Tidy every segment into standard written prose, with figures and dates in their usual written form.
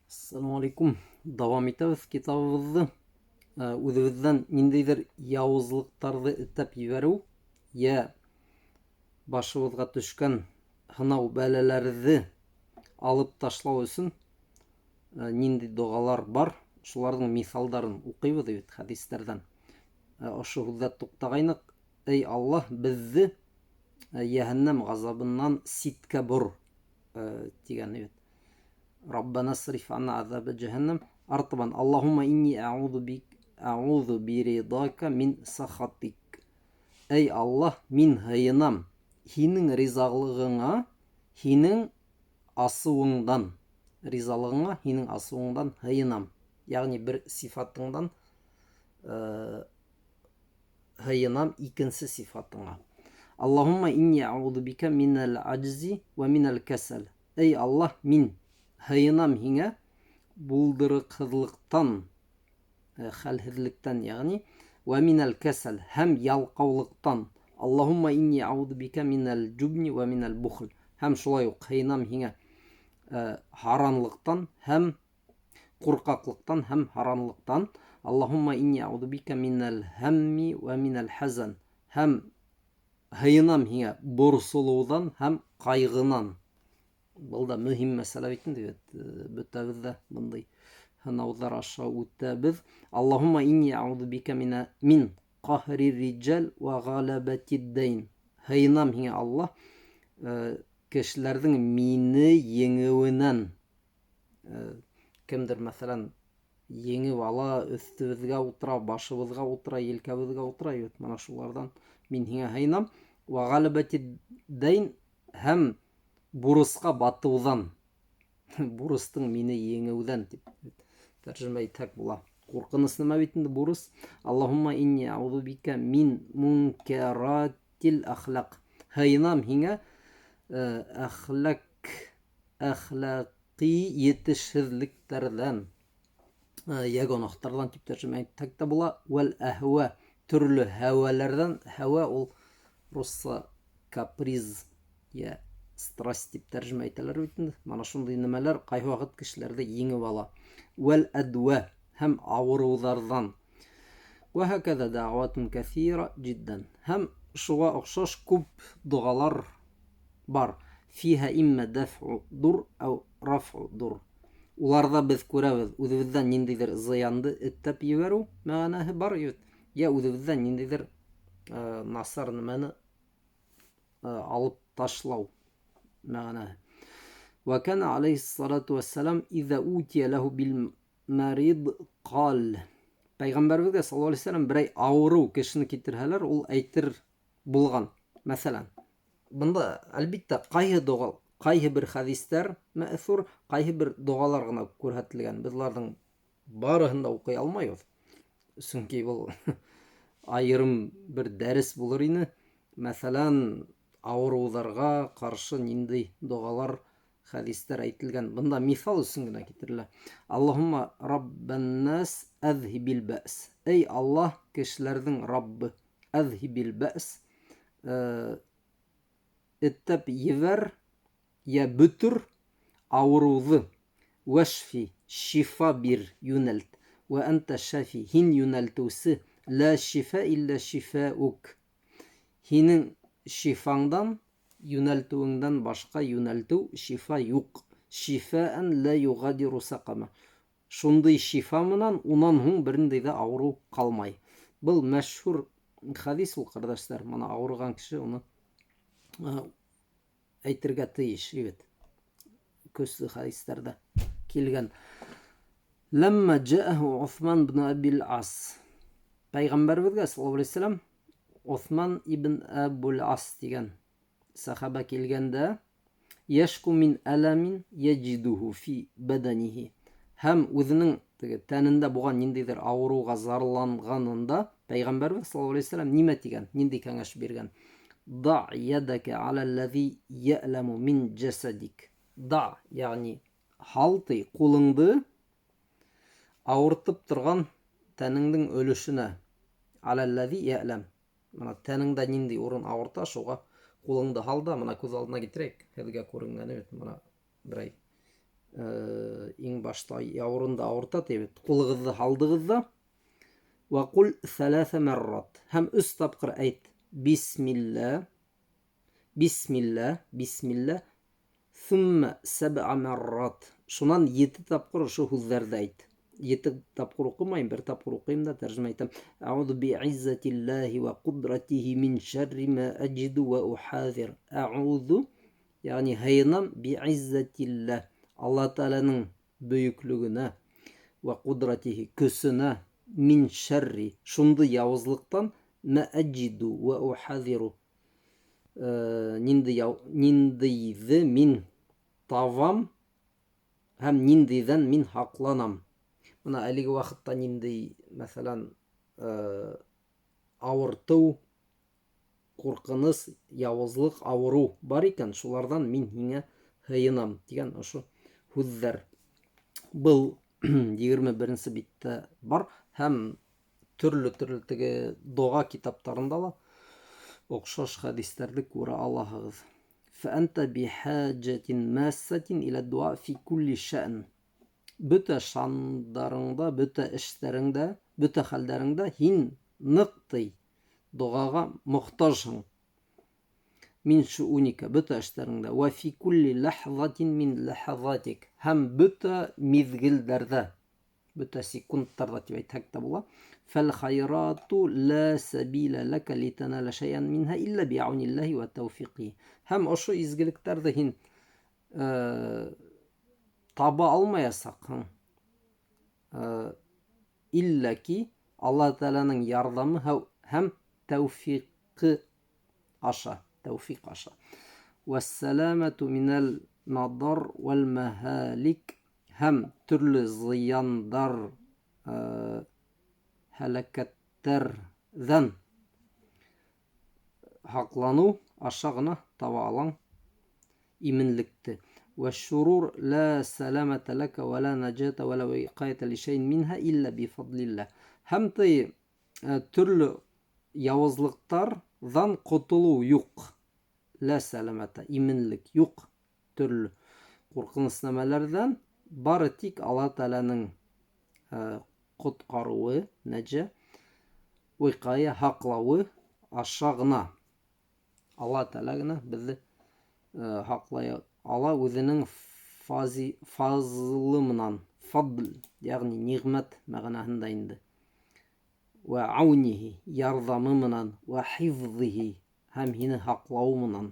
Ассаламу алейкум. Дауам итәбеҙ китабыбыҙҙы. Үҙебеҙҙән ниндәйҙер яуызлыҡтарҙы этәп ебәреү йә башыбыҙға төшкән һынау бәләләрҙе алып ташлау өсөн ниндәй доғалар бар, шуларҙың миҫалдарын уҡыйбыҙ бит хәдистәрҙән. Ошо һүҙҙә туҡтағайныҡ. Эй Аллаһ, беҙҙе йәһәннәм ғазабынан ситкә бор тигән бит. Раббана сриф анна азаба джәһәннәм. Артабан Аллаһумма инни аъузу бик аъузу биридaka мин сахатик. Эй Аллаһ, мин һыйынам һинең ризалығыңа, һинең асыуыңдан. Ризалығыңа, һинең асыуыңдан һыйынам. Ягъни бер сифатыңдан һыйынам икенсе сифатыңа. Аллаһумма инни аъузу бика минәл аджзи ва минәл кәсәл. Эй Аллаһ, мин һыйынам һиңә булдырыҡһыҙлыҡтан, хәлһеҙлектән, ягъни ва минәл кәсәл һәм ялҡаулыҡтан. Аллаһумма инни аъузу бика минәл джубни ва минәл бухл. Һәм шулай уҡ һыйынам һиңә һаранлыҡтан һәм ҡурҡаҡлыҡтан һәм һаранлыҡтан. Аллаһумма инни аъузу бика минәл һәмми ва минәл хазан. Һәм һыйынам һиңә борсолоуҙан һәм ҡайғынан. Был да мөһим мәсьәлә бит инде, бөтәбеҙ ҙә бындай һынауҙар аша үтәбеҙ. Аллаһумма инни аъузу бика мин ҡаһри риджал ва ғалабатид дайн. Һыйынам һиңә Аллаһ, кешеләрҙең мине еңеүенән. Кемдер, мәҫәлән, еңеп ала, өҫтөбөҙгә ултыра, башыбыҙға ултыра, елкәбеҙгә ултыра, бит мына шуларҙан мин һиңә һыйынам. Ва ғалабатид дайн һәм бурысҡа батыуҙан, бурыстың мине еңеүҙән тип тәржемә итһәк була. Ҡурҡыныс нәмә бит инде бурыс. Аллаһумма инни аъузу бика мин мункаратил ахлаҡ. Һыйынам һиңә әхлаҡи етешһеҙлектәрҙән, йә гонаһтарҙан тип тәржемә итһәк тә була. Вәл әһвә, төрлө һәүәләрҙән. Һәүә ул русса каприз йә страсть тип тәржемә итәләр бит инде. Мана шундай нәмәләр ҡайһы ваҡыт кешеләрҙе еңеп ала. Вәл әдүә һәм ауырыуҙарҙан. Вә һәкәҙә дәғүәтун кәҫира җиддән. Һәм шуға оҡшаш күп доғалар бар. Фиһә иммә дәфъу дур әү рафъу дур. Уларҙа беҙ күрәбеҙ үҙебеҙҙән ниндәйҙер зыянды эттәп ебәреү мәғәнәһе бар бит, йә үҙебеҙҙән ниндәйҙер насар нәмәне алып ташлау мәғәнәһе. Вә кәнә алейһиссалату вәссәлам иза утия ләһу бил марид ҡал. Пәйғәмбәребеҙгә саллаллаһу алейһи вәсәлләм берәй ауырыу кешене китерһәләр, ул әйтер булған. Мәҫәлән, бында әлбиттә ҡайһы доға, ҡайһы бер хәдистәр мәҫур, ҡайһы бер доғалар ғына күрһәтелгән. Беҙ уларҙың барыһын да уҡый алмайбыҙ. Сөнки был айырым бер дәрес булыр ине. Мәҫәлән, ауырыуҙарға ҡаршы ниндәй доғалар, хәдистәр әйтелгән. Бында миҫал өсөн генә китерелә. Аллаһумма раббан нас әҙһибил бәс. Эй Аллаһ, кешеләрҙең Раббы, әҙһибил бәс, эттәп ебәр йә бөтөр ауырыуҙы. Вәшфи, шифа бир, йүнәлт. Вә әнтә шафи, һин йүнәлтеүсе. Лә шифа илля шифаук. Һинең шифаңдан, йүнәлтеүеңдән башҡа йүнәлтеү шифа юҡ. Шифаан лә юғадиру сәҡәмә. Шундай шифа менән унан һуң бер ниндәй ҙә ауырыу ҡалмай. Был мәшһүр хәдис ул, ҡәрҙәштәр. Мына ауырыған кеше уны әйтергә тейеш, егет. Көслө хәдистәрҙә килгән. Ләммә джаәһу Уҫман ибн Әбил Ас. Пәйғәмбәребеҙгә саллаллаһу алейһи вәсәлләм Уҫман ибн Әбул Ас тигән сәхәбә килгәндә, яшку мин әләмин яҗидуху фи бәдәнихи. Һәм үҙенең теге тәнендә булған ниндәйҙер ауырыуға зарланғанында Пәйғәмбәребеҙ саллаллаһу алейһи вәсәлләм нимә тигән, ниндәй кәңәш биргән? Да ядака аля ллази я'ламу мин джасадик. Да, ягъни һал ти ҡулыңды ауыртып торған тәнеңдең өлөшөнә. Аля ллази я'лам. Мына тәнеңдә ниндәй урын ауырта, шуға ҡулыңды һал да, мына күҙ алдына китерәйек. Һеҙгә күренгәне бит, мына берәй Иң башта яурында ауырта тип, ҡулығыҙҙы һалдығыҙ ҙа, вә ҡул сәләсә мәррат, һәм 3 тапҡыр әйт: бисмилла, бисмилла, бисмилла, thumma сәбә мәррат. Шунан 7 тапҡыр ошо һүҙҙәрҙе әйт. 7 тапҡыр уҡымайым, 1 тапҡыр уҡыйым да тәржемә итәм. Әғуҙу биғиззәтилләһи вә ҡудратиһи мин шәрри мә әджиду вә ухаҙир. Әғуҙу, ягъни һыйынам, биғиззәтилләһ, Алла Тәғәләнең бөйөклөгөнә, вә ҡудратиһи, көсөнә, мин шәрри, шундай яуызлыҡтан, мә әджиду вә ухаҙиру, ниндәйҙе мин табам һәм ниндәйҙән мин һаҡланам. Бына әлеге ваҡытта ниндәй, мәҫәлән, ауыртыу, ҡурҡыныс, яуызлыҡ, ауырыу бар икән, шуларҙан мин һиңә һыйынам тигән ошо һүҙҙәр. Был 21-нсе биттә бар һәм төрлө-төрлө теге доға китаптарында ла оҡшаш хәдистәрҙе күрә алаһығыҙ. Фәәнтә бихәжәтин мәссәтин илә дуа фи кулли шән. Бөтә шандарыңда, бөтә эштәреңдә, бөтә хәлдәреңдә һин ныҡтый доғаға мохтажһың. Мин шууника, бөтә эштәреңдә. Вә фи кулли ләхзатин мин ләхазатик. Һәм бөтә миҙгелдәрҙә, бөтә секундтарҙа тип әйтһәк тә була. Фәл хайрату ла сәбилә ләкә литәнәлә шәйән минһә илля биаунилләһи вә тәүфиқи. Һәм ошо изгелектәрҙе һин таба алмаясаҡһың. Илля ки Алла Тәғәләнең ярҙамы һәм тәүфиҡы аша, тәүфиҡ аша. Вәссәләмәту минәл надар вәл мәһәлик. Һәм төрлө зыяндар, һәләкәттәрҙән һаҡланыу аша ғына таба алаң именлекте. Вәшшурур ла сәләмәтә ләкә вә ла наҗата вә ла виҡаята лишәйин минһа илля бифадлилла. Һәм төрлө яуызлыҡтарҙан ҡотолоу юҡ. Ла сәләмәтә, именлек юҡ. Төрлө ҡурҡыныс нәмәләрҙән бары тик Алла Тәғәләнең ҡотҡарыуы, нәҗә, виҡая, һаҡлауы аша ғына. Алла Тәғәлә генә беҙҙе һаҡлай ала үҙенең фазлы менән, фадл, ягъни ниғмәт мәғәнәһендә инде. Вә аунихи, ярҙамы менән, вә хифзихи, һәм һине һаҡлауы менән.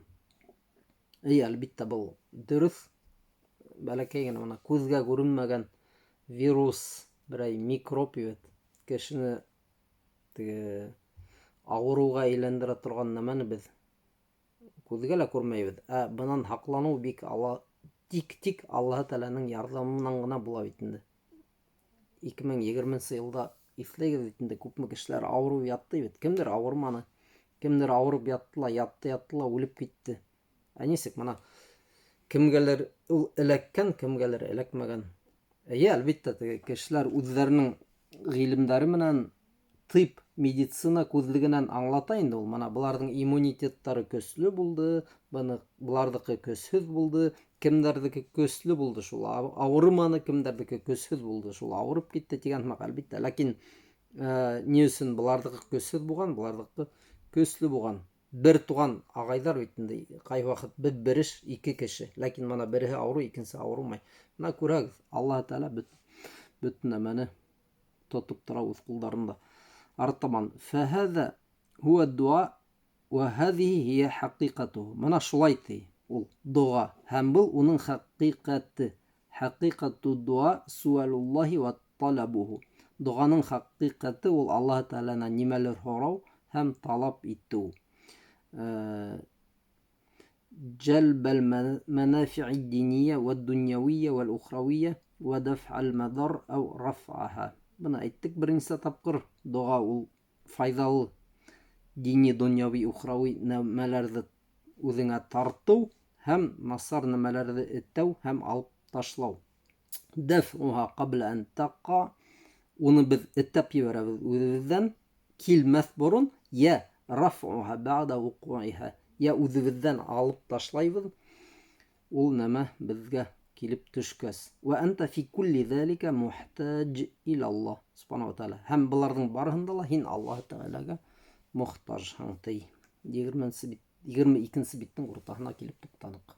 Эй, әлбиттә, был дөрөҫ. Бәләкәй генә бына күҙгә күренмәгән вирус, берәй микроб бит, кешене теге ауырыуға әйләндерә торған нәмәне беҙ күҙгә лә күрмәйбеҙ. Ә бынан һаҡланыу бик Алла, тик Аллаһы Тәғәләнең ярҙамы менән генә була бит инде. 2020 йылда иҫләгеҙ бит инде, күпме кешеләр ауырып ятты бит. Кемдер ауырманы, кемдер ауырып ятты ла, ятты, ятты ла, үлеп китте. Ә нисек бына кемгәлер ул эләккән, кемгәлер эләкмәгән. Эйе, әлбиттә, теге кешеләр үҙҙәренең ғилемдәре менән тип медицина күҙлегенән аңлата инде ул. Мына быларҙың иммунитеттары көслө булды, быны быларҙыҡы көсһөҙ булды, кемдәрҙеке көслө булды, шул ауырыманы, кемдәрҙеке көсһөҙ булды, шул ауырып китте тигән һымаҡ, әлбиттә. Ләкин ни өсөн быларҙыҡы көсһөҙ булған, быларҙыҡы көслө булған? Бер туған ағайҙар бит инде, ҡай ваҡыт бер эш, ике кеше, ләкин мына береһе ауырыу, икенсе ауырымай. Мына күрәгеҙ, Аллаһ Тәғәлә бөтөн нәмәне тотоп тора үҙ ҡулдарында. Артабан, фәһәҙә һуә дуа вә һәҙиһи һиә хәҡиҡәтуһу. Мына шулай ти ул доға, һәм был уның хәҡиҡәте. Хәҡиҡәту дуа суалуллаһи вә талабуһу. Доғаның хәҡиҡәте ул Аллаһ Тәғәләнән нимәлер һорау һәм талап итеү. Джәлбәл мәнәфи'i диния вә дуньявия вәл ухравия вә дәф'әл мәдар әү раф'аһа. Бына әйттек бер нисә тапҡыр, доға ул файҙалы дини, донъяви, ухрави нәмәләрҙе үҙеңә тартыу һәм насар нәмәләрҙе этәү һәм алып ташлау. Дәф'уһа ҡабла ән таҡа, уны беҙ этәп ебәрәбеҙ үҙебеҙҙән килмәҫ борон, йә раф'уһа бәғдә вуҡуиһа, йә үҙебеҙҙән алып ташлайбыҙ ул нәмә беҙгә килеп төшкәс. Вә әнтә фи кулли залика мухтаҗ иля Аллаһ субхана ва тааля. Һәм боларҙың барыһында ла һин Аллаһ Тәғәләгә мохтажһың, ти. 20 бит, 22 биттең уртаһына килеп туҡтаныҡ.